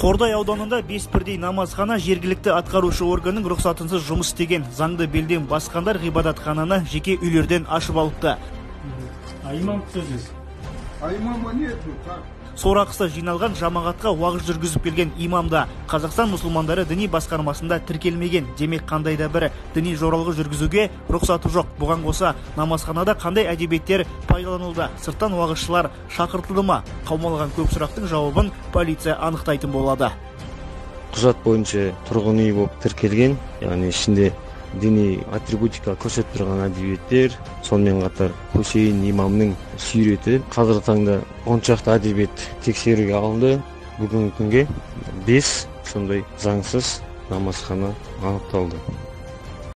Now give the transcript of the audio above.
Қордай ауданында 5 бірдей намазхана жергілікті атқарушы органның рұқсатынсыз жұмыс істеген. Заңды белден басқандар ғибадатхананы жеке үйлерден ашып алыпты. А имам кто здесь? А имама нету, так? Сорақысы, жиналған жамағатқа уағыз жүргізіп келген имам да Қазақстан мұсылмандары діни басқармасында тіркелмеген. Демек, қандай да бір діни жоралғы жүргізуге рұқсаты жоқ. Бұған қоса, намазханада қандай әдебиеттер пайдаланылды, сырттан уағызшылар шақыртылды ма? Қаумалаған көп сұрақтың жауабын полиция анықтайтын болады. Құжат бойынша тұрғын үй болып тіркелген, яғни ішінде діни атрибутика көрсетіп тұрған әдебиеттер, сонымен қатар Хусейн имамның суреті. Қазіргі таңда 10 шақты әдебиет тексеруге алынды. Бүгінгі күнге 5 сондай заңсыз намазхана анықталды.